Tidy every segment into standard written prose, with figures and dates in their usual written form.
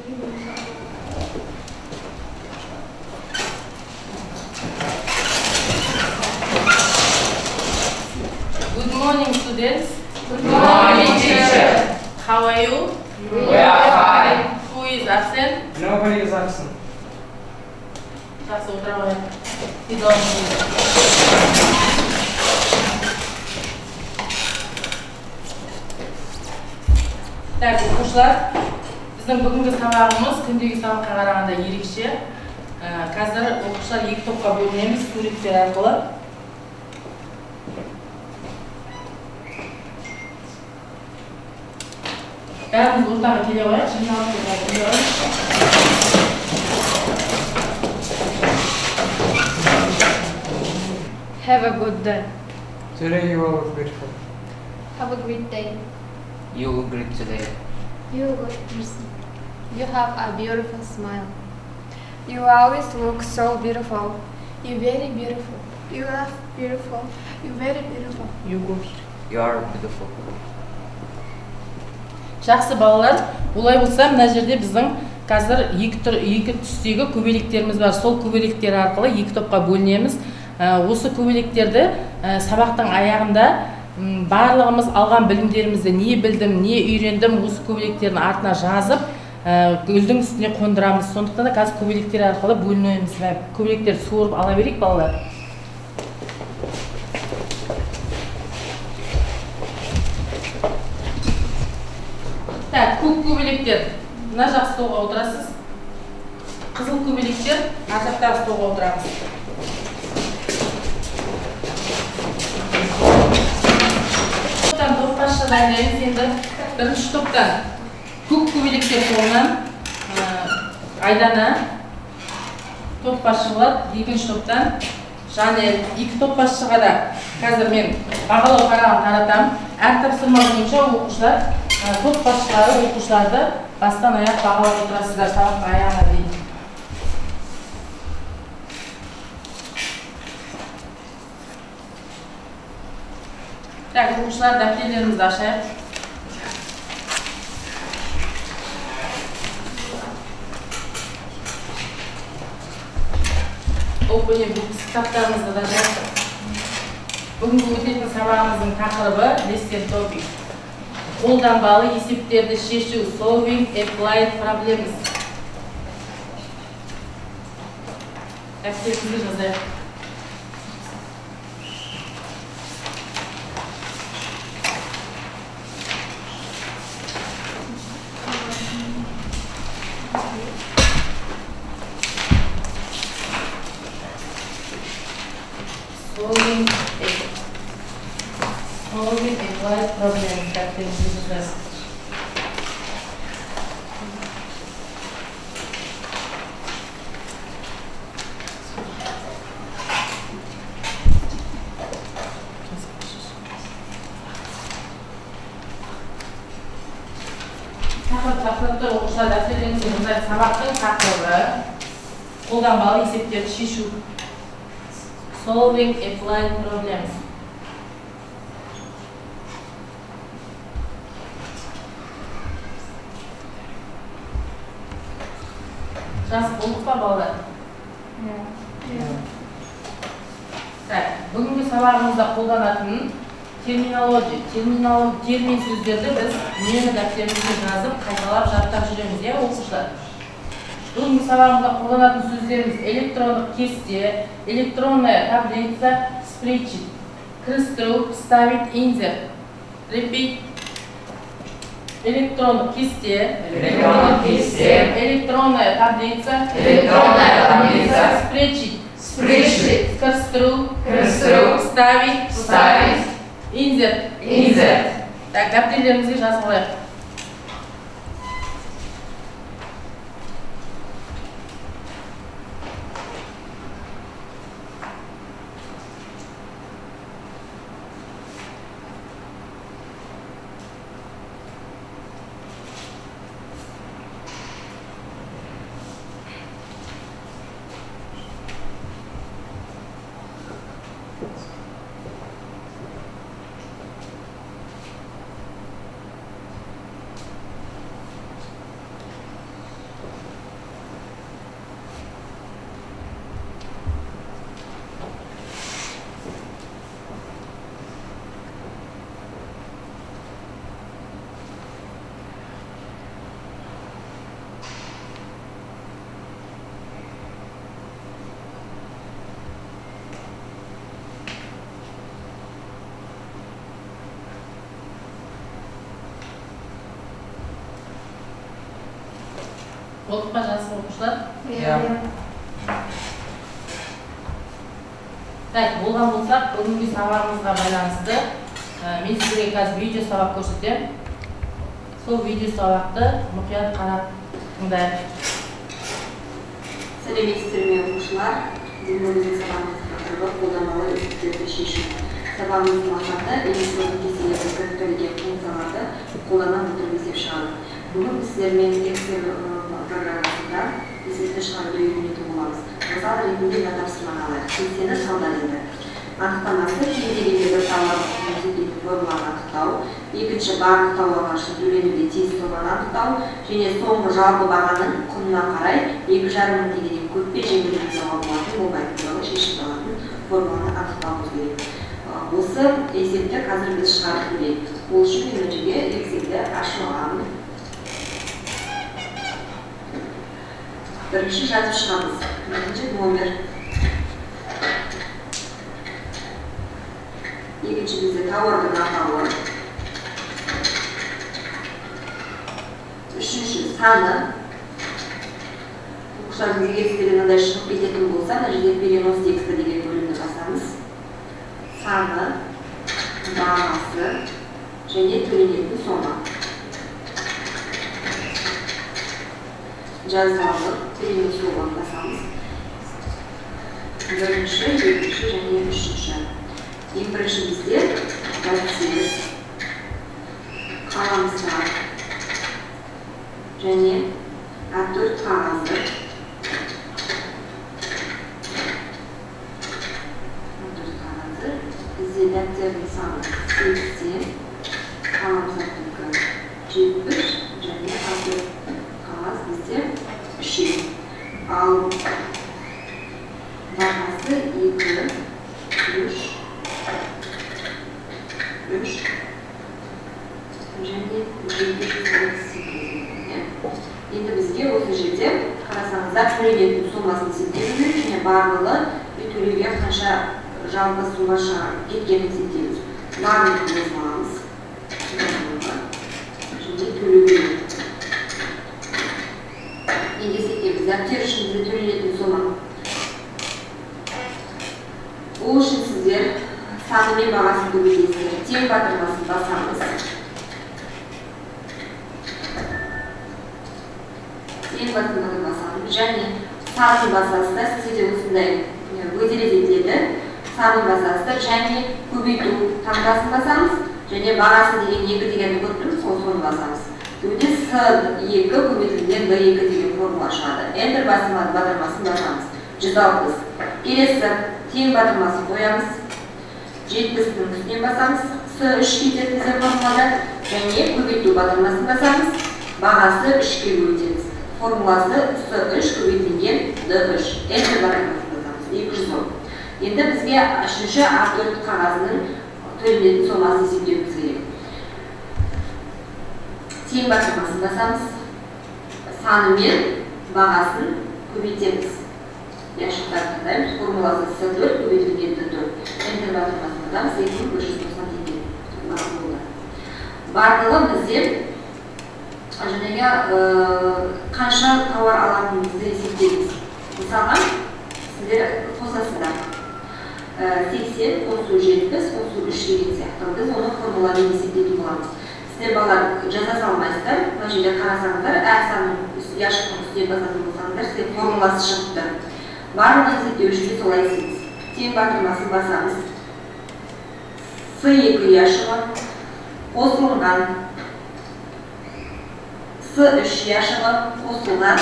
Good morning, students. Good morning, teacher. How are you? We are fine. Who is absent? Nobody is absent. Жақсы, отыра қояйық. Sit down, please. Так, оқушылар, біздің бүгінгі сабағымыз күндегі сабаққа қарағанда ерекше. Қазір оқушылар екі топқа бөлінеміз суреттер арқылы. Бәріміз ортаға келе қояйық, жиналып келе қояйық. Have a good day. Today you all look beautiful. Have a great day. You look great today. You look person. You have a beautiful smile. You always look so beautiful. You're very beautiful. You are beautiful. You're very beautiful. You go here. You are beautiful. Жақсы, балалар, олай болса мына жерде біздің қазір екі түстегі көбелектеріміз бар. Сол көбелектер арқылы екі топқа бөлінеміз. Осы көбелектерді сабақтың аяғында барлығымыз алған білімдерімізді, не білдім, не үйрендім, осы көбелектердің артына жазып, гүлдің үстіне қондырамыз. Сондықтан да қазір көбелектер арқылы бөлінеміз. Көбелектерді суырып ала берейік, балалар. Так, көк көбелектер мына жақ столға отырасыз. Қызыл көбелектер ар жақтағы столға отырамыз. Топтан топ басшы дайындаймыз енді. Бірінші топтан көк көбелектер тобынан Айдана топ басшы болады. Екінші топтан Жанел. Екі топ басшыға да қазір мен бағалау парағын таратамын. Әр тапсырма бойынша оқушылар, топ басшылары оқушыларды бастан аяқ бағалап отырасыздар сабақтың аяғына дейін. Так, оқушылар, дәптерлерімізді ашайық. Opening books, кітаптарымызды да ашайық. Бүгінгі өтетін сабағымыздың тақырыбы lesson topic. Қолданбалы есептерді шешу, solving applied problems. Дәптерімізге жазайық. Solving applied problems. Дәптерімізге жазайық. Тақырыптар оқушылар дәптерлеріңізге жазайық. Сабақтың тақырыбы қолданбалы есептерді шешу. Solving applied problems. Жазып болдық па, балалар? Так, бүгінгі сабағымызда қолданатын терминология, термин сөздерді біз үнемі дәптерімізге жазып, қайталап жаттап жүреміз, иә, оқушылар? Бүгінгі сабағымызда қолданатын сөздеріміз электрондық кесте, электронная таблица, spreadsheet, кірістіру, вставить, insert, repeat, электрондық кесте, Электрондық кесте, электронная таблица, электронная таблица, spreadsheet, spreadsheet, кірістіру, кірістіру, вставить, вставить, insert. Insert. Так, дәптерлерімізге жазып алайық. Болдық па, жақсы оқушылар? Иә. Так, болған болсақ, бүгінгі сабағымызға байланысты мен сіздерге қазір видео сабақ көрсетемін. Сол видео сабақты мұқият қарап тыңдайық. Сәлеметсіздер ме, оқушылар? Бүгінгі біздің сабағымыздың тақырыбы қолданбалы есептерді шешу. Сабағымыздың мақсаты электрондық кестелерді біріктірілген функцияларды қолдана отырып есеп шығару. Бүгін біз сіздермен Excel программасында есепті шығаруды үйренетін боламыз. Мысал ретінде мына тапсырманы алайық. Кестені талда дейді. Анықтамасы: кем дегенде бір тауар құнын есептейтін формуланы анықтау, екінші барлық тауарға үшін төленуге тиіс соманы анықтау және соңғы жалпы бағаның құнына қарай 2,5 мың теңгеден көп пе жеңілдік жасауға болатын болмайтын туралы шешім алатын формуланы анықтауымыз керек. Осы есепті қазір біз шығарып көрейік. Ол үшін мен мына жерге Excelді ашып аламын. Бірінші жазып шығамыз. Бірінші номер. Екінші бізде тауардың атауы. Үшінші саны. Оқушылардың егер сіздерде мынандай шығып кететін болса, мына жерде перенос тексті деген бөлімді басамыз. Саны, бағасы және төленетін сома. Жазып алдық, перенос жолын басамыз. Бірінші, екінші және үшінші. Ең бірінші бізде дәптер, қаламсап және А4 қағазы. А4 қағазы. Бізде дәптердің саны 80, қаламсаптікі 70 және А4 қағаз бізде 3. Ал бағасы 2, 3, 3 және 738. Енді бізге осы жерде қарасаңыздар төленетін сомасын есептеуіміз керек және барлығы төлеуге қанша жалпы сома кеткенін есептейміз. Барлығын жазып аламыз. Және төлеуге. Енді есептейміз. Дәптер үшін бізде төленетін сома. Ол үшін сіздер саны мен бағасын көбейтесіздер. Тең батырмасын басамыз. Тең батырмасын басамыз және санын басасыздар. Сіздерде осындай выделить етіледі. Санын басасыздар және көбейту таңбасын басамыз және бағасы деген 2 дегенді көріп тұрмыз, соны басамыз. Өте С2 көбейтілген D2 деген формула шығады. Enter батырмасын басамыз. 160. Келесі тең батырмасын қоямыз. 70-нің үстінен басамыз. С3 кетеді бізде формулада және көбейту батырмасын басамыз. Бағасы 3-ке көбейтеміз. Формуласы С3 көбейтілген D3. Enter батырмасын басамыз. 210. Енді бізге үшінші А4 қағазының төленетін сомасын есептеуіміз керек. Тең батырмасын басамыз. Саны мен бағасын көбейтеміз. Яшықтарды таңдаймыз. Формуласы С4 көбейтілген D4. Enter батырмасын басамыз. 2190 теңге болды. Барлығы бізде жаңағы қанша тауар алатынымызды есептейміз. Мысалға, сіздер қосасыздар. 80 қосу 70 қосу 3 деген сияқты. Біз оны формуламен есептейтін боламыз. Сіздер балалар жаза салмайсыздар. Мына жерде қарасаңыздар, әр санның яшықтың үстіне басатын болсаңыздар, сізге формуласы шығып тұр. Барлығын есептеу үшін де солай істейміз. Тең батырмасын басамыз. С2 яшығы қосылған С3 яшығы қосылған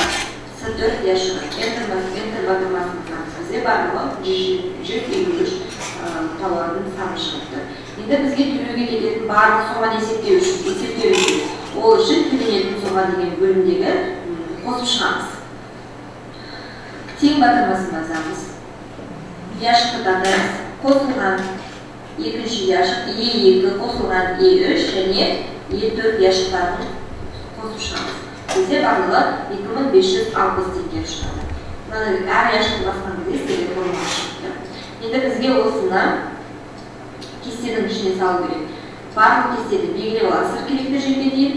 С4 яшығы. Enter батырмасын басамыз. Бізде барлығы 153 тауардың саны шығып тұр. Енді бізге төлеуге кететін барлық соманы есептеу үшін ол үшін төленетін сома деген бөлімдегі қосып шығамыз. Тең батырмасын басамыз. Яшықты таңдаймыз. Қосылған екінші яшық Е2 қосылған Е3 және Е4 яшықтарын қосып шығамыз. Бізде барлығы 2560 теңге шығады. Мынаны әр яшықты басқан кезде сіздерге формула шығып тұр. Енді бізге осыны кестенің ішіне салу керек. Барлық кестені белгілеп аласыздар керекті жерге дейін.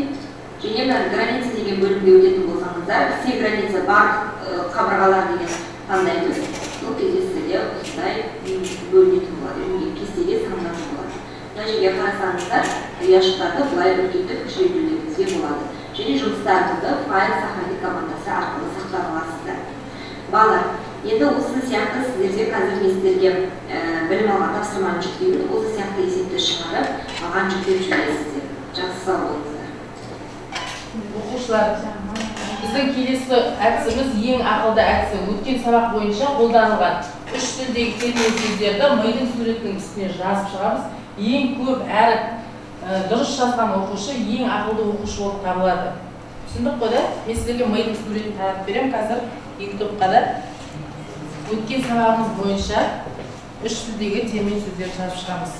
Және мына граница деген бөлімге өтетін болсаңыздар, қарасаңыздар, все границы барлық қабырғалар деген таңдаймыз. Бұл кезде сізде осындай бөлінетін болады, кестеге салынатын болады. Мына жерге қарасаңыздар, ұяшықтарды былай үлкейтіп кішірейтулеріңізге болады. Және жұмыстарыңызды файл сохранить командасы арқылы сақтап аласыздар. Балалар, енді осы сияқты сіздерге қазір мен сіздерге білім алған тапсырманы жүктеймін. Осы сияқты есепті шығарып, маған жүктеп жібересіздер. Жақсы, сау болыңыздар. Оқушылар, біздің келесі әдісіміз ең ақылды әдісі. Өткен сабақ бойынша қолданылған үш тілдегі термин сөздерді мидың суретінің үстіне жазып шығамыз. Ең көп әріп дұрыс жазған оқушы ең ақылды оқушы болып табылады. Түсіндік қой да? Мен сіздерге мидың суретін таратып беремін қазір екі топқа да. Өткен сабағымыз бойынша үш тілдегі термин сөздерді жазып шығамыз.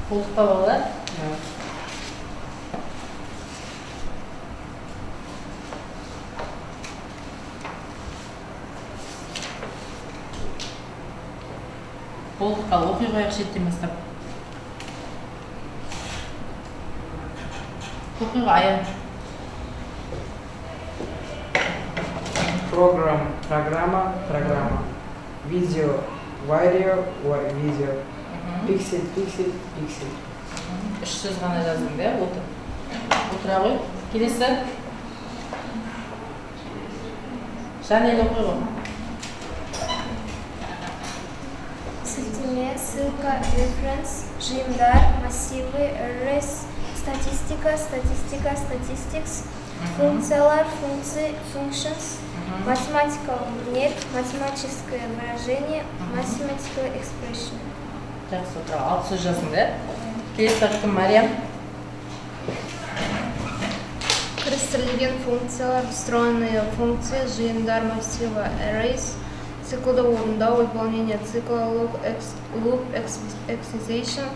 Болдық па, балалар? Болдық, ал оқи қояйық шеттен бастап. Оқи ғой, Аян. Программ, программа, программа. Видео, варио, видео. Пиксель, пиксель, пиксель. Үш сөз ғана жаздың, да? Отыр. Отыра ғой. Келесі. Жанел, оқи ғой. Сілтеме, ссылка, референс, жиындар, массивы, arrays, статистика, статистика, statistics, функциялар, функции, functions, математикалық өрнек, математическое выражение, mathematical expression. Жақсы, отыра. Алты сөз жаздың, да? Келесі кім, Мариям? Кірістірілген функциялар, встроенные функции, жиындар массиві, arrays, циклды орындау, выполнение цикла, loop execution,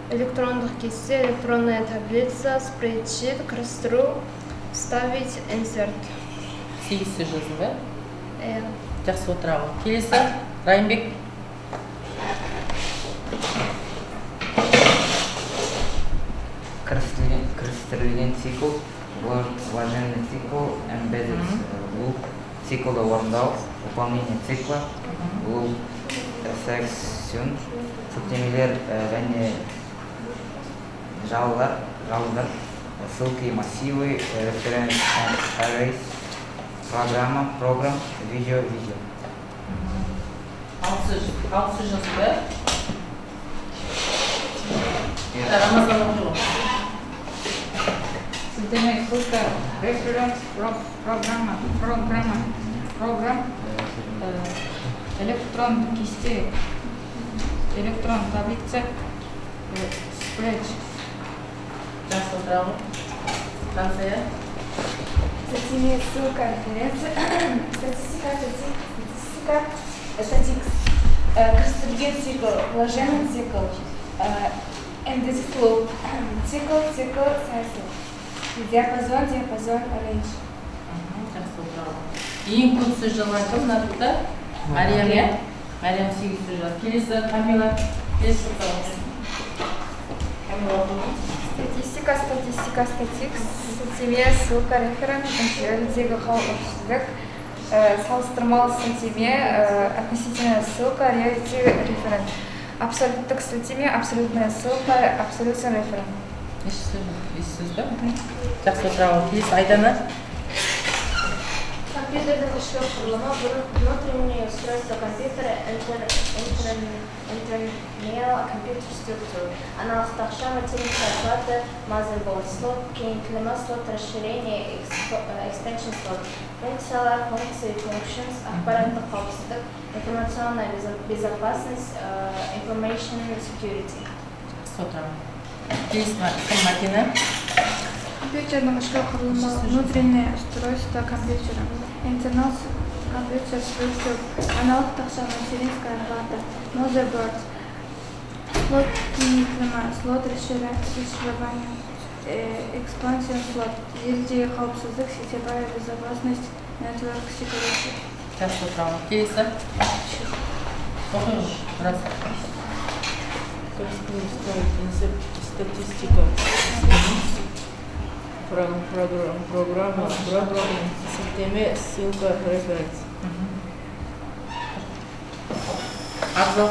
электрондық кесте, электронная таблица, spreadsheet, кірістіру, вставить, insert. 8 сөз жаздың ба? Иә. Жақсы, отыра ғой. Келесі, Райымбек. Кірістірілген цикл, вложенный цикл, embedded loop, циклды орындау, выполнение цикла, loop Section, сілтемелер және жалғыздар, ссылки, массивы, reference arrays, программа, program, видео, видео. Алты сөз жазды, да? Рамазан оқи ғой. Сілтеме, ссылка, reference, программа, program, электрон кесте, электрон таблица, spreadsheet. Жақсы, отыра ғой. Жансая. Сілтеме, ссылка, референция, статистика, статистика, статикс, кірістірілген цикл, вложенный цикл, endless loop, цикл, цикл, cycle, диапазон, диапазон, range. Жақсы, отыра ғой. Ең көп сөз жазған кім мына топта? Мариям, иә? Мариям 8 сөз жазды. Келесі Камила. Келесі топта. Камила оқы. Статистика, статистика, статикс, сілтеме, ссылка, референт, желідегі қауіпсіздік, салыстырмалы сілтеме, относительная ссылка, relative референт, абсолюттік сілтеме, абсолютная ссылка, абсолютный референт. Неше сөз ба? Жақсы, отыра ғой. Келесі Айдана. Компьютердің ішкі құрылымы, внутреннее устройство компьютера, internal computer structure, аналық тақша, материнская плата, motherboard, слот, кеңейтілімі, слот, расширение, expansion слот, функциялар, функции, functions, ақпараттық қауіпсіздік, информационная безопасность, information security. Жақсы, отыра ғой. Келесі кім? Мәдина. Компьютердің ішкі құрылымы, внутреннее устройство компьютера, internal computer structure, аналық тақша, материнская плата, motherboard, слот кеңейтілімі, слот расширения, expansion слот, желідегі қауіпсіздік, сетевая безопасность, network security. Жақсы, отыра ғой. Келесі. Оқи ғой, біраз. Статистика, программа, сілтеме, ссылка, референс. Абзал.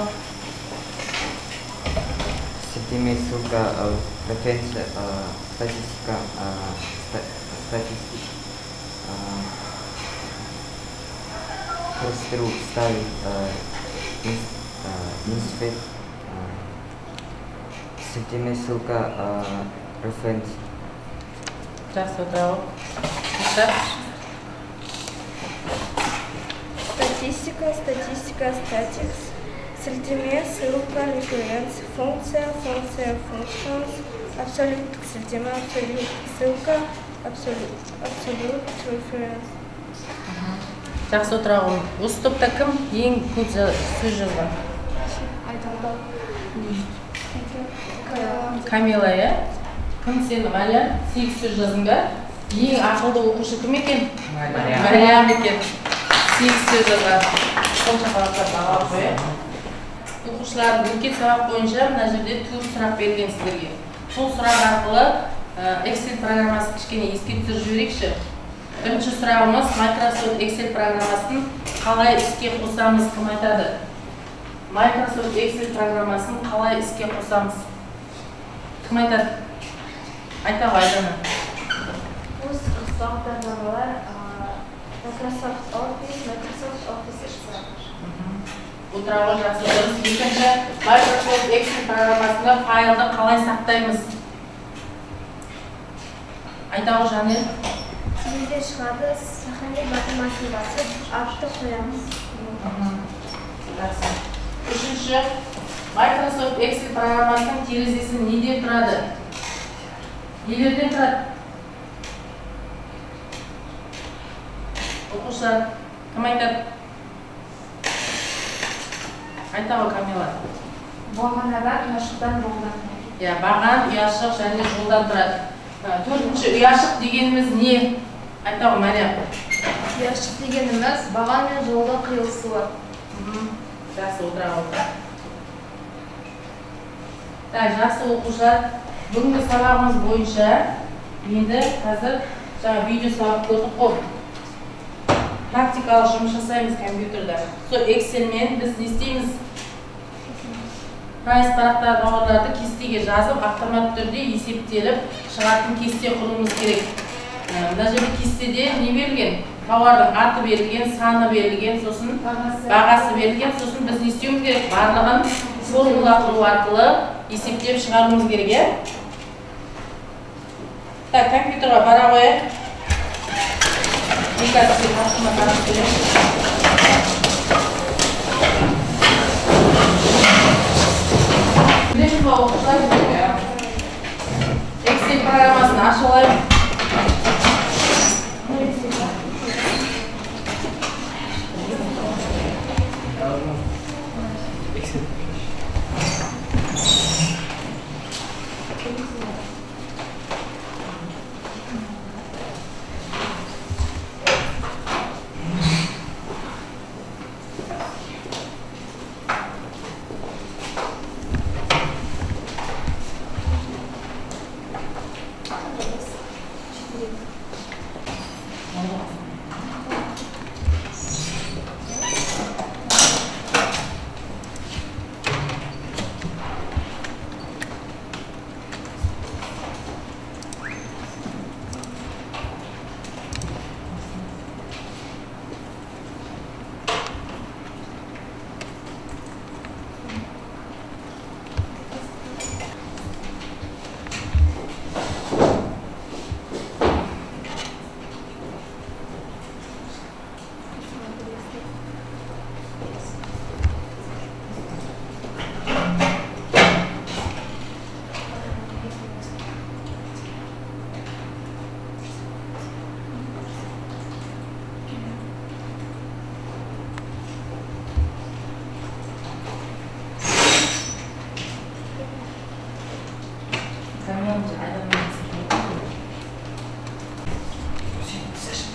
Сілтеме, ссылка, референс, статистика, статистик, кірістіру, вставить, insert, сілтеме, ссылка, референс. Жақсы, отыра ғой. Статистика, статистика, статикс, сілтеме, ссылка, референс, функция, функция, functions, абсолюттік сілтеме, абсолют, ссылка, absolute reference. Жақсы, отыра ғой. Осы топта кім ең көп сөз жазған? Камила, иә? Кім сен, Ғалия? 8 сөз жаздың ба? Ең ақылды оқушы кім екен? Мариям екен. 8 сөз жазған. Қол шапалақтап бағалап қояйық. Оқушылар, өткен сабақ бойынша мына жерде 4 сұрақ берген сіздерге. Сол сұрақ арқылы Excel программасын кішкене еске түсіріп жіберейікші. Бірінші сұрағымыз: Microsoft Excel программасын қалай іске қосамыз, кім айтады? Microsoft Excel программасын қалай іске қосамыз? Кім айтады? Айта ғой, Айдана. Пуск, бағдарламалар, Microsoft Office, Microsoft Office Excel. Отыра ғой, жақсы, дұрыс. Екінші, Microsoft Excel программасында файлды қалай сақтаймыз? Айта ғой, Жанел. Терезе шығады, сохранить батырмасын басып, атты қоямыз. Жақсы. Үшінші, Microsoft Excel программасының терезесі неден тұрады? Нелерден тұрады? Оқушылар, кім айтады? Айта ғой, Камила. Бағанадан, ұяшықтан, жолдан. Иә, баған, ұяшық және жолдан тұрады. Төртінші, ұяшық дегеніміз не? Айта ғой, Мариям. Ұяшық дегеніміз баған мен жолдың қиылысуы. Жақсы, отыра ғой. Так, жақсы, оқушылар, бүгінгі сабағымыз бойынша енді қазір жаңа видео сабақ көрдік қой. Практикалық жұмыс жасаймыз компьютерда. Сол Excel-мен біз не істейміз? Прайс парақтағы тауарларды кестеге жазып, автоматты түрде есептеліп шығатын кесте құруымыз керек. Мына жерде кестеде не берілген? Тауардың аты берілген, саны берілген, сосын бағасы берілген, сосын біз не істеуіміз керек? Барлығын формула құру арқылы есептеп шығаруымыз керек, иә? Так, компьютерға бара қояйық. Мен қазір сізге тапсырма таратып беремін. Оқушылар, Excel программасын ашып алайық.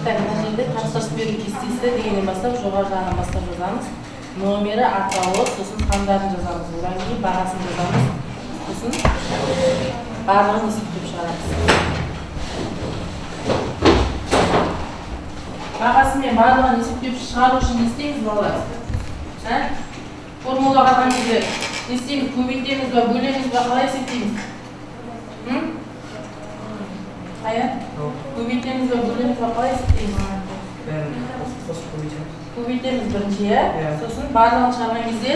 Так, мына жерде тапсырыс беру кестесі дегеннен бастап жоғары жағынан бастап жазамыз. Номері, атауы, сосын сандарын жазамыз. Одан кейін бағасын жазамыз. Сосын барлығын есептеп шығарамыз. Бағасы мен барлығын есептеп шығару үшін не істейміз, балалар? Формула қалған кезде не істейміз? Көбейтеміз ба, бөлеміз ба, қалай есептейміз? Аят? Көбейтеміз ба, бөлеміз ба, қалай есептейміз? Бәрін қосып көбейтеміз. Көбейтеміз бірінші, иә? Сосын барлығын шығарған кезде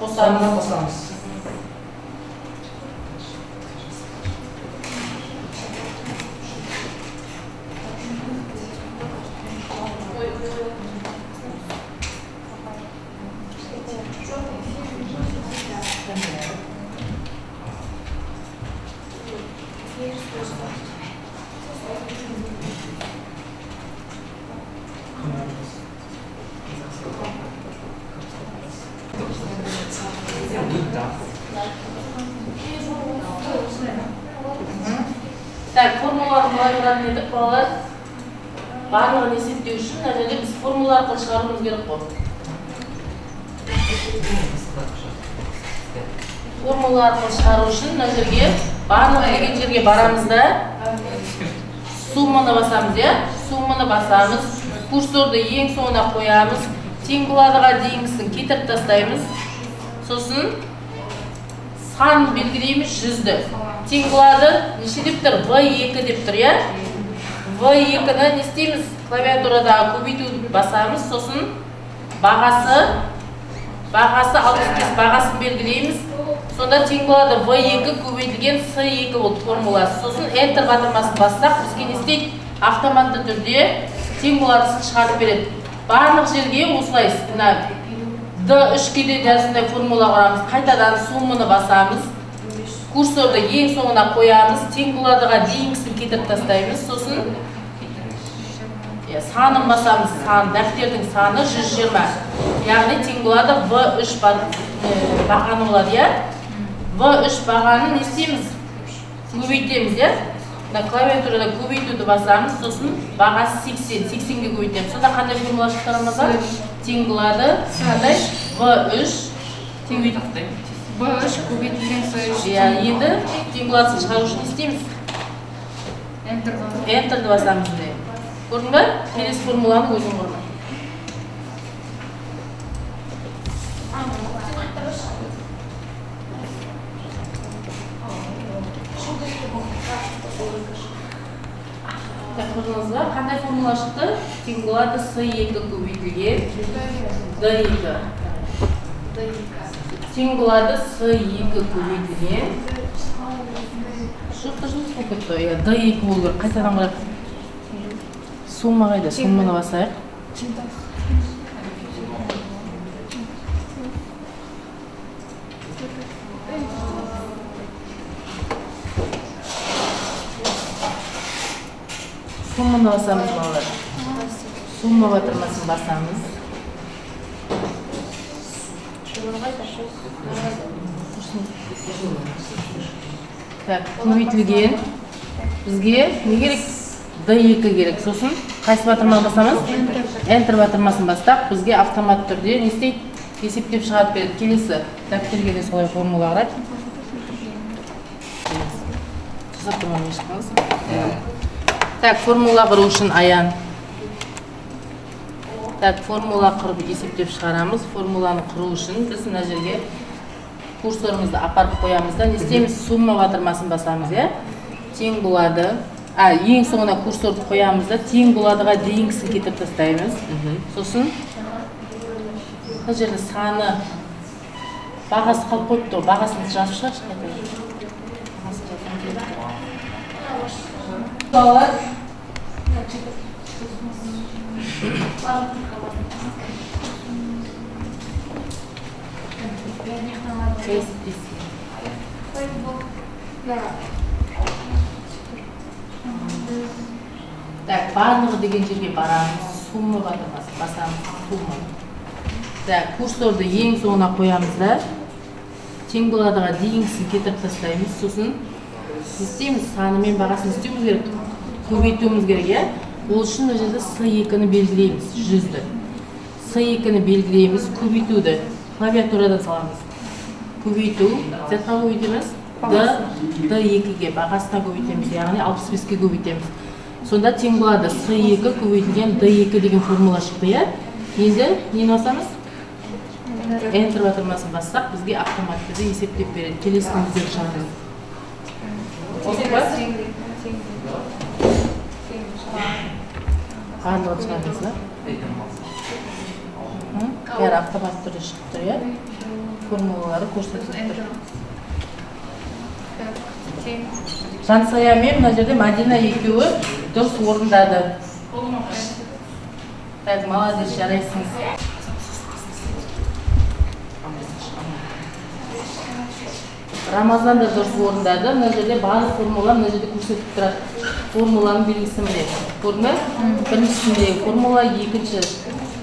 қосамыз. Қосамыз. Так, формуланы қалай құратын едік, балалар? Барлығын есептеу үшін мына жерде біз формула арқылы шығаруымыз керек қой. Формула арқылы шығару үшін мына жерге барлығы деген жерге барамыз да сумманы басамыз, иә? Сумманы басамыз, курсорды ең соңына қоямыз, тең боладыға дейінгісін кетіріп тастаймыз. Сосын сан белгілейміз 100-ді. Тең болады неше деп тұр? В2 деп тұр, иә? В2-ні не істейміз? Клавиатурадағы көбейтуді басамыз, сосын бағасы 65 бағасын белгілейміз. Сонда тең болады В2 көбейтілген С2 болды формуласы. Сосын Enter батырмасын бассақ, бізге не істейді? Автоматты түрде тең боладысын шығарып береді. Барлық жерге осылай мына D3-ке де дәл сондай формула құрамыз. Қайтадан сумманы басамыз. Курсорды ең соңына қоямыз, тең боладыға дейінгісін кетіріп тастаймыз, сосын санын басамыз, сан, дәптердің саны 120, яғни тең болады В3 бағаны болады, иә? В3 бағаны не істейміз? Көбейтеміз, иә? Мына клавиатурада көбейтуді басамыз, сосын бағасы 80, 80-ге көбейтеміз. Сонда қандай формула шықты, Рамазан? Тең болады қандай? В3 көбейтіп В3 көбейтілген С3. Иә, енді тең боладысын шығару үшін не істейміз? Enter-ді басамыз. Көрдің бе? Келесі формуланы өзің құр. Көрдіңіз ба, қандай формула шықты? Тең болады С2 көбейтілген D2. Тең болады С2 көбейтілген. Жоқ, дұрыс болып кетті. Иә, D2 болу керек. Қайтадан қарайық. Сумма қайда? Сумманы басайық. Сумманы басамыз, балалар. Сумма батырмасын басамыз. Так, көбейтілген. Бізге не керек? D2 керек. Сосын қайсы батырманы басамыз? Enter батырмасын бастақ, бізге автомат түрде не істейді? Есептеп шығарып береді. Келесі дәптерге де солай формула қарайды. Жасап тұрмай шықпаңыз. Так, формула құру үшін Аян. Так, формула құрып есептеп шығарамыз. Формуланы құру үшін біз мына жерге курсорымызды апарып қоямыз да, не істейміз? Сумма батырмасын басамыз, иә? Тең болады. Ең соңына курсорды қоямыз да, тең боладыға дейінгісін кетіріп тастаймыз. Сосын мына жерде саны, бағасы қалып қойыпты ғой, бағасын жазып шығаршы қайтадан. Бағасын жазғым келіп тұр. Балалар, Так, барлығы деген жерге барамыз, сумма батырмасын басамыз, сумма. Так, курсорды ең соңына қоямыз да, тең боладыға дейінгісін кетіріп тастаймыз. Сосын не істейміз? Саны мен бағасын істеуіміз керек, көбейтуіміз керек, иә? Ол үшін мына жерде С2-ні белгілейміз, 100-ді. С2-ні белгілейміз, көбейтуді клавиатурадан саламыз. Көбейту, Z-ға көбейтеміз, D2-ге, бағасына көбейтеміз, яғни 65-ке көбейтеміз. Сонда тең болады С2 көбейтілген D2 деген формула шықты, иә? Енді нені басамыз? Enter батырмасын бассақ, бізге автоматты түрде есептеп береді. Келесini өздері шығарыңыз. Барлығын шығарыңыз ба? Бәрі автоматты түрде шығып тұр, иә? Формулалары көрсетіліп тұр. Жансая мен мына жерде Мадина екеуі дұрыс орындады. Так, молодец, жарайсыңыз. Рамазан да дұрыс орындады. Мына жерде барлық формула мына жерде көрсетіп тұрады. Формуланың белгісі міне. Көрдің бе? Біріншісіндегі формула, екінші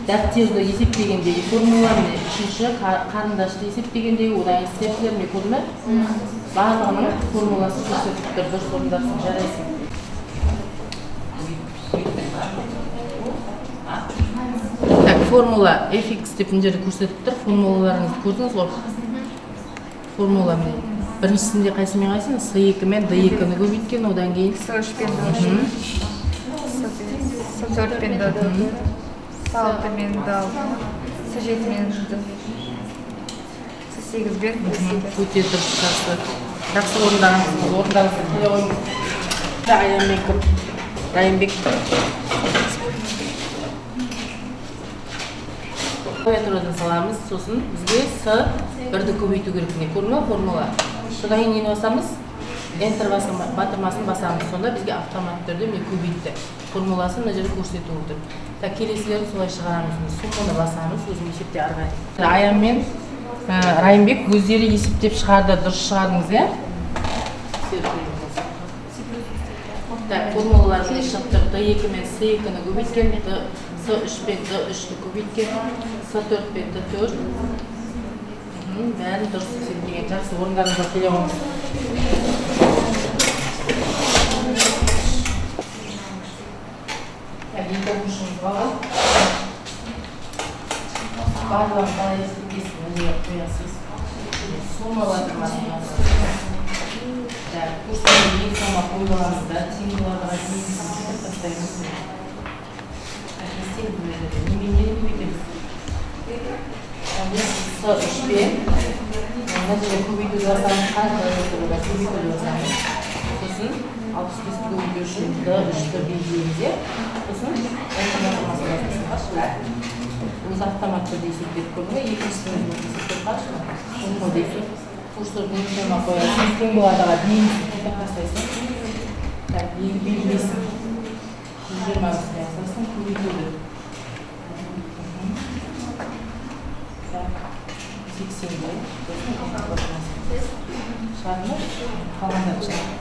дәптерді есептегендегі формула, міне үшінші қарындашты есептегендегі, одан кейін степлер, міне көрдің бе? Барлығының формуласы көрсетіп тұр. Дұрыс орындапсың, жарайсың. Так, формула fx деп мына жерде көрсетіп тұр. Формулаларыңызды көрдіңіз ғой? Формула міне. Біріншісінде қайсы мен қайсыны? С2 мен D2-ні көбейткен, одан кейін С3 пен D3, С4 пен D4, С6 мен D6, С7 мен D, С8 бен D8. Өте дұрыс, жақсы. Жақсы орындағансыз, орындағансыз. Келе қойыңыз. Аянбек кім? Райымбек. Клавиатурадан саламыз, сосын бізге С1-ді көбейту керек. Міне, көрдің бе формула? Содан кейін нені басамыз? Enter батырмасын басамыз. Сонда бізге автоматты түрде міне көбейтті. Формуласын мына жерде көрсетіп отыр. Так, келесілерін солай шығарамыз. Сумманы басамыз, өзім есепте ары қарай. Аян мен Райымбек өздері есептеп шығарды. Дұрыс шығардыңыз, иә? Так, формулалар міне шығып тұр. D2 мен С2-ні көбейткен, С3 пен D3-ті көбейткен, С4 пен D4. Бәрін дұрыс есептеген. Жақсы, орындарыңызға келе қойыңыз. Так, екі оқушымыз қалған. Барлығын қалай есептейсіз, мына жерге қоясыз. Сумма батырмасын басасыз. Так, курсорды ең соңға қойып аламыз да, тең боладыға дейінгісін кетіріп тастаймыз. Так, не істейміз мына жерде? Немен нені көбейтеміз? С3 пен мына жерде көбейтуді басамыз, қай клавиатурада көбейтуді басамыз. Сосын 65-ті көбейту үшін D3-ті белгілейміз, иә? Сосын Enter батырмасын басасың. Өзі автомат түрде есептеп көрдің бе? Екіншісін өзің есептеп қарашы. Сумма дейсің. Курсорды ең соңына қоясың. Тең боладыға дейінгісін кетіп тастайсың. Так, енді белгілейсің. 120 үстіне асасың, көбейтуді. Так, 80-ге. Сосын Enter батырмасын. Шығарды ма? Қалғандары шығады.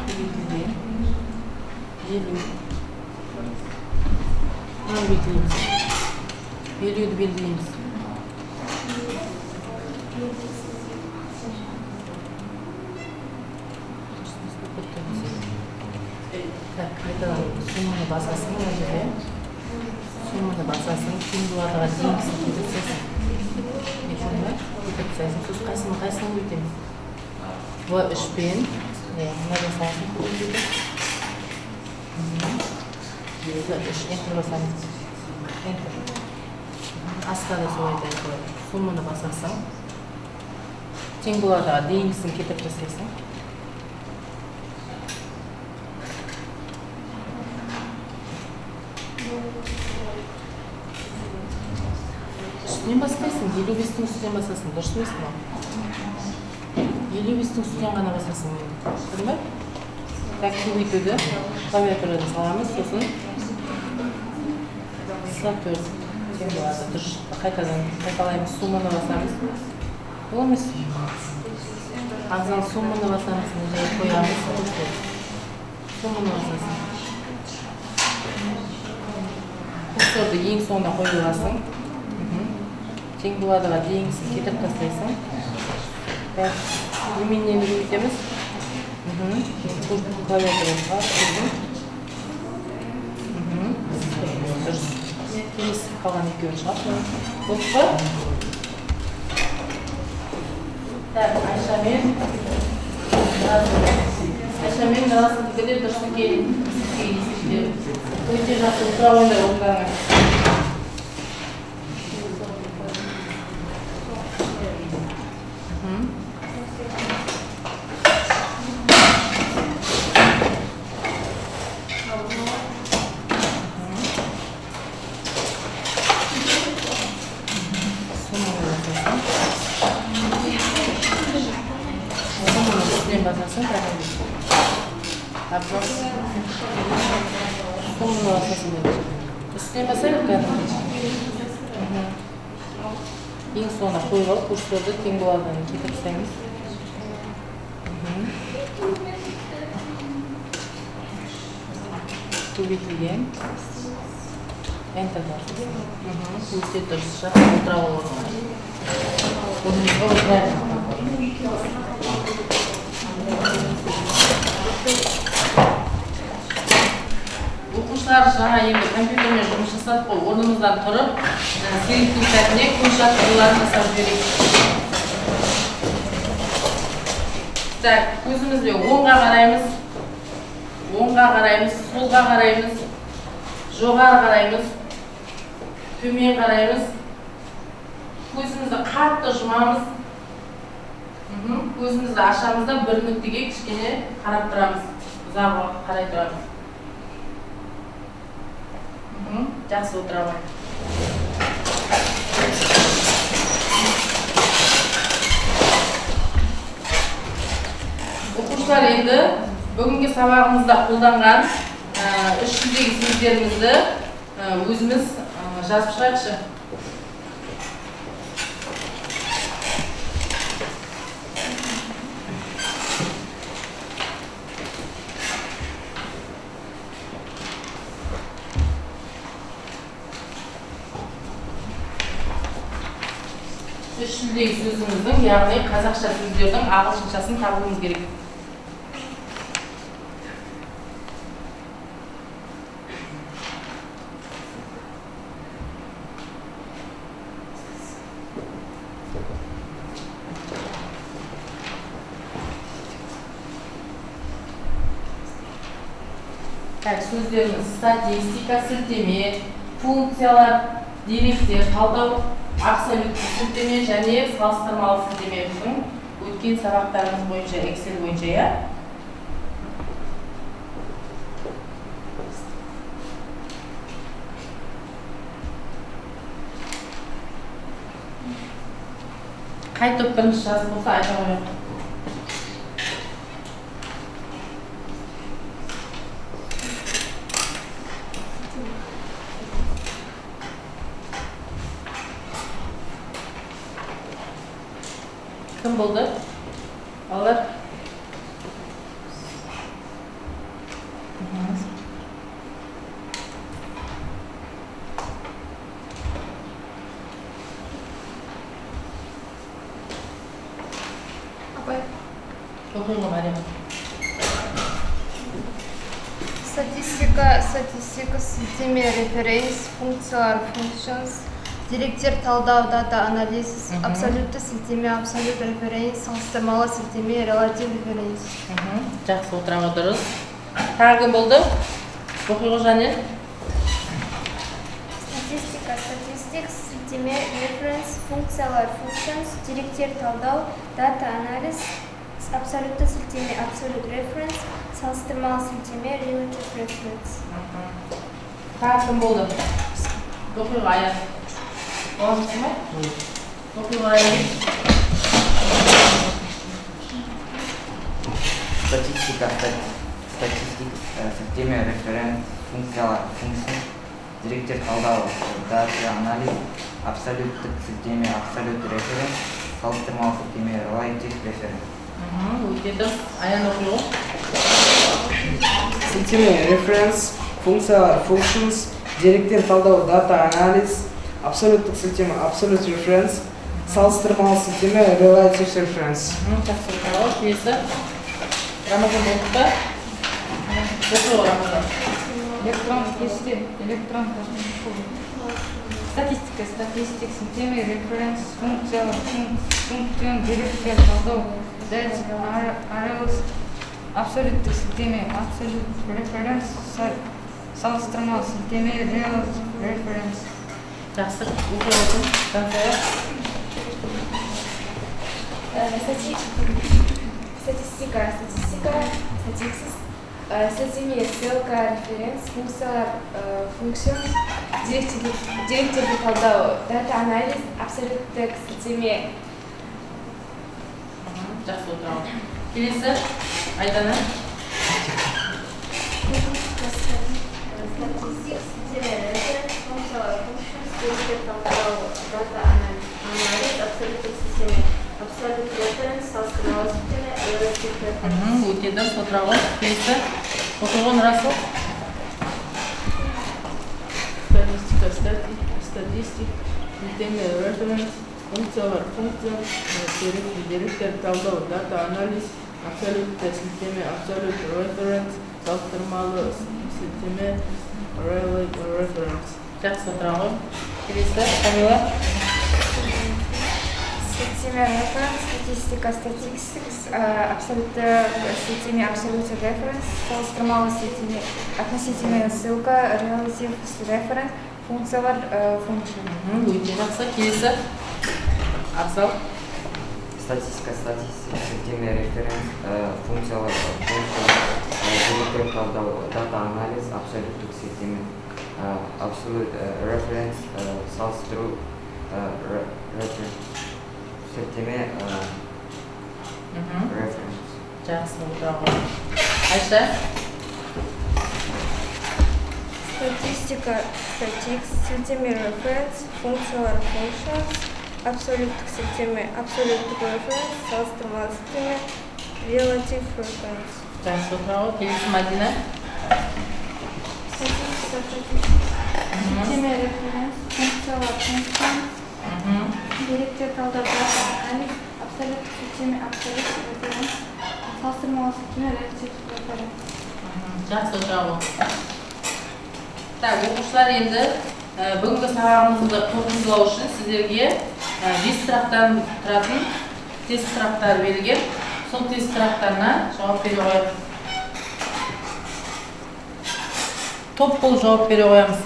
Көбейтілген 50. Мынаны белгілейміз. 50-ді белгілейміз. Так, қайтадан сумманы басасың мына жерде. Сумманы басасың, тең боладыға дейінгісін кетіріп тастайсың. Кетірдің бе? Кетіріп тастайсың. Сосын қайсысын көбейтеміз? В3-пен, мына жасалсын көбейтеді. В3, Enter басамыз. Enter. Астына да солай дәл солай. Сумманы басасың. Тең боладыға дейінгісін кетіріп тастайсың. Үстінен баспайсың, 55-тің үстінен басасың, дұрыс емес мынау. 55-тің үстінен ғана басасың енді. Көрдің бе? Так, көбейтуді клавиатурадан саламыз, сосын С4 тең болады. Дұрыс шықты. Қайтадан қайталаймыз, сумманы басамыз. Ол емес. Абзал, сумманы басамыз, мына жерге қоямыз. Сумманы басасың. Курсорды ең соңына қойып аласың. Тең боладыға дейінгісін кетіріп тастайсың. Так, немен нені көбейтеміз? Клавиатураға қойдым. Дұрыс. Келесі қалған екеуін шығарып. Болды па? Так, Айшамен Расылдікі де дұрыс екен. Есептер. Өте жақсы, отыра қойыңдар орындарыңа. Басасың, Абзал. Сумманы басасың. Үстінен басайық кәдімгідей. Ең соңына қойып алып, курсорды тең боладыдан кетіріп тастаймыз. Көбейтілген. Enter басасың. Өте дұрыс. Жақсы, отыра орныңа. Орныңызға отырайық. Оқушылар, жаңа енді компьютермен жұмыс жасадық қой, орнымыздан тұрып, сергектеу сәтіне көз жаттығуларын жасап жіберейік. Так, көзімізбен оңға қараймыз, оңға қараймыз, солға қараймыз, жоғары қараймыз, төмен қараймыз. Көзімізді қатты жұмамыз. Көзімізді ашамыз да бір нүктеге кішкене қарап тұрамыз. Ұзақ уақыт қарай тұрамыз. Жақсы, отырамын. Оқушылар, енді бүгінгі сабағымызда қолданған үш тілдегі сөздерімізді өзіміз жазып шығайықшы. Үш тілдегі сөзіміздің, яғни қазақша сөздердің ағылшыншасын табуымыз керек. Так, сөздеріміз статистика, сілтеме, функциялар, деректер, талдау, Абсолютті сілтеме және салыстырмалы сілтеме біздің өткен сабақтарымыз бойынша, Excel бойынша, иә? Қай топ бірінші жазып болса айта қояйық. Кім болды? Балалар? Апай. Оқи ғой, Мариям. Статистика, статистика, сілтеме, reference, функциялар, functions, деректер талдау, data analysis, абсолютті сілтеме, absolute reference, салыстырмалы сілтеме, relative reference. Жақсы, отыра дұрыс. Тағы кім болды? Оқи ғой, Жанел. Статистика, statistics, сілтеме, reference, функциялар, functions, деректер талдау, data analysis, абсолютті сілтеме, absolute reference, салыстырмалы сілтеме, relative reference. Тағы кім болды? Оқи ғой, Аян. Боласың ба? Оқи ғой, Аян. Статистика, статистик, сілтеме, reference, функциялар, function, деректер талдау, data analysis, абсолюттік сілтеме, absolute reference, салыстырмалы сілтеме, relative reference. Өте дұрыс. Аян оқи ғой. Сілтеме, reference, функциялар, functions, деректер талдау, data analysis, абсолюттік сілтеме, absolute reference, салыстырмалы сілтеме, relative reference. Жақсы, отыра ғой. Келесі. Рамазан болды ба? Оқи ғой, Рамазан. Электрон кесте, электрон статистика, статистик, сілтеме, reference, функциялар, function, деректер талдау, data analysis, абсолюттік сілтеме, absolute reference, салыстырмалы сілтеме, relative reference. Жақсы, оқи отырыңыз. Жансая. Статистика, статистика, statistics, сілтеме, ссылка, reference, функциялар, functions, деректерді талдау, data analysis, абсолюттік сілтеме. Жақсы, отыра ғой. Келесі, Айдана. Statistics, сілтеме, reference, функциялар, functions, деректер талдау, data analysis, абсолюттік сілтеме, absolute reference, салыстырмалы сілтеме, relative reference. Өте дұрыс, отыра ғой. Келесі, оқи ғой, Нұрасыл. Статистика, статистик, сілтеме, reference, функциялар, functions, деректер талдау, data analysis, абсолютті сілтеме, absolute reference, салыстырмалы сілтеме, relative reference. Жақсы, отыра ғой. Келесі, Камила. Сілтеме, reference, статистика, statistics, абсолютті сілтеме, absolute reference, салыстырмалы сілтеме, относительная ссылка, relative reference, функциялар, function. Өте жақсы. Келесі, Абзал. Статистика, статистик, сілтеме, reference, функциялар, function, деректер талдау, data analysis, абсолюттік сілтеме, absolute reference, салыстыру, reference, сілтеме, reference. Жақсы, отыра ғой. Айша. Статистика, statistics, сілтеме, reference, функциялар, functions, абсолюттік сілтеме, absolute reference, салыстырмалы сілтеме, relative reference. Жақсы, отыра ғой. Келесі, Мадина. Статистика, statistics, сілтеме, reference, функциялар, functions, деректер талдау, data analysis, абсолюттік сілтеме, absolute reference, салыстырмалы сілтеме, relative reference. Жақсы, отыра ғой. Так, оқушылар, енді бүгінгі сабағымызды қорытындылау үшін сіздерге 5 сұрақтан тұратын тест сұрақтары берілген. Сол тест сұрақтарына жауап бере қояйық. Топ болып жауап бере қоямыз.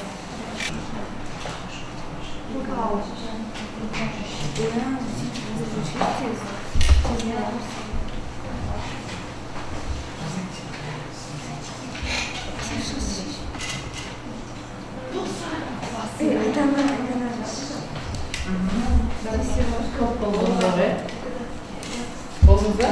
Болдыңыз ба?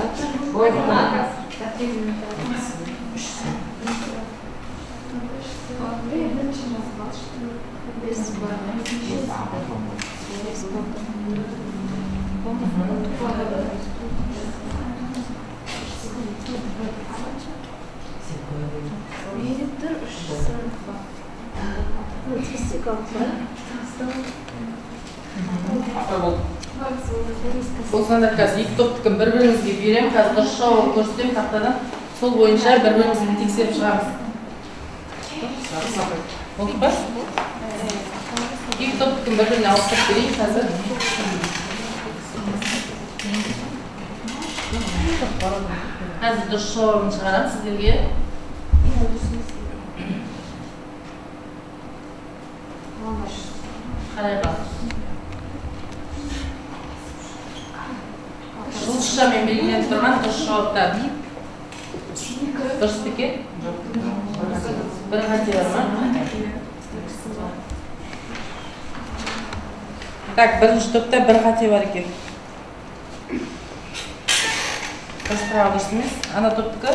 Болсаңдар, қазір екі топтікін бір-біріңізге беремін, қазір дұрыс жауабын көрсетемін тақтадан, сол бойынша бір-бірімізді тексеріп шығамыз. Болды па? Екі топтікін бір-біріне ауыстырып берейін қазір. Қазір дұрыс жауабын шығарамын сіздерге. Қарай бақ. Жұлдызшамен белгіленіп тұрған дұрыс жауаптар. Дұрыс па екен? Бір қате бар ма? Так, бірінші топта бір қате бар екен. Дұрыс сұрағы дұрыс емес. Ана топтікі?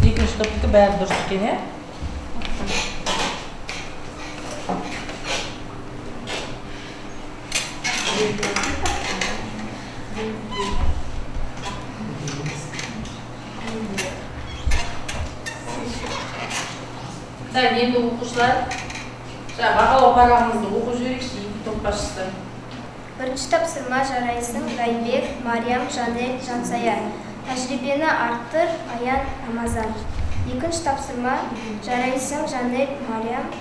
Екінші топтікі бәрі дұрыс екен, иә? Так, енді оқушылар, жаңа бағалау парағымызды оқып жіберейікші, екі топ басшысы. Бірінші тапсырма жарайсың, Райбек, Мариям, Жанель, Жансая. Тәжірибені арттыр, Аян, Рамазан. Екінші тапсырма жарайсың, Жанель, Мариям.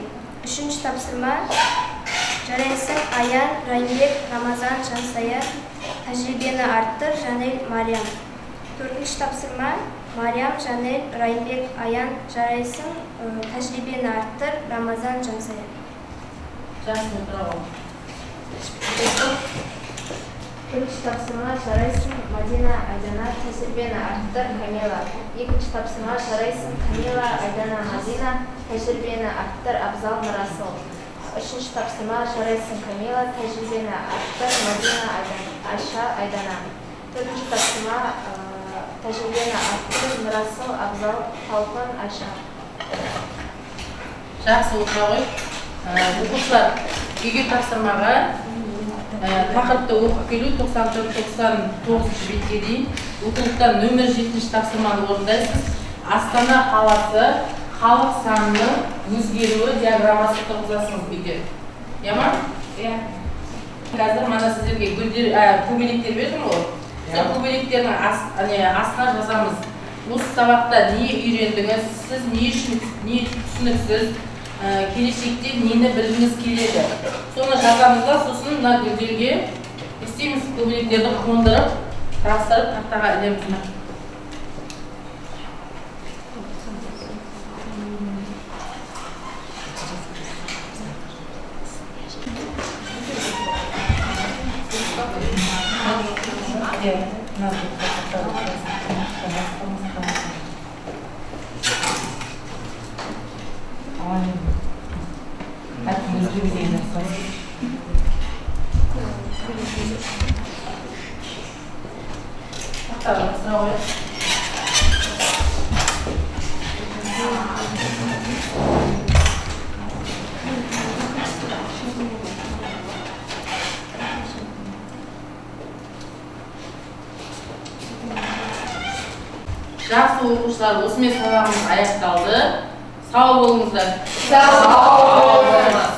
Үшінші тапсырма жарайсың, Аян, Райбек, Рамазан, Жансая. Тәжірибені арттыр, Жанель, Мариям. Төртінші тапсырма Мариям, Жанель, Райбек, Аян, жарайсың, тәжірибені арттыр, Рамазан, Жансая. Жақсы, отыра ғой. Бірінші тапсырма жарайсың, Мадина, Айдана, тәжірибені арттыр, Камила. Екінші тапсырма жарайсың, Камила, Айдана, Мадина, тәжірибені арттыр, Абзал, Нұрасыл. Үшінші тапсырма жарайсың, Камила, тәжірибені арттыр, Мадина, Айша, Айдана. Төртінші тапсырма тәжірибені арттыр, Нұрасыл, Абзал, Талпын, Айша. Жақсы, отыра ғой. Оқушылар, үйге тапсырмаға тақырыпты оқып келу 94-99 бетке дейін. Оқулықтан нөмір 7 тапсырманы орындайсыз. Астана қаласы халық санының өзгеруі диаграммасы тұрғызасыңыз үйде. Иә ма? Иә. Қазір мана сіздерге гүлдер, көбелектер бердім ғой. Сол көбелектердің астына жазамыз. Осы сабақта не үйрендіңіз, сіз не үшін не түсініксіз, келешекте нені білгіңіз келеді. Соны жазамыз да, сосын мына гүлдерге істейміз, көбелектерді қондырып, жабыстырып тақтаға ілеміз. Жақсы, оқушылар, осымен сабағымыз аяқталды. Сау болыңыздар. Сау болыңыздар.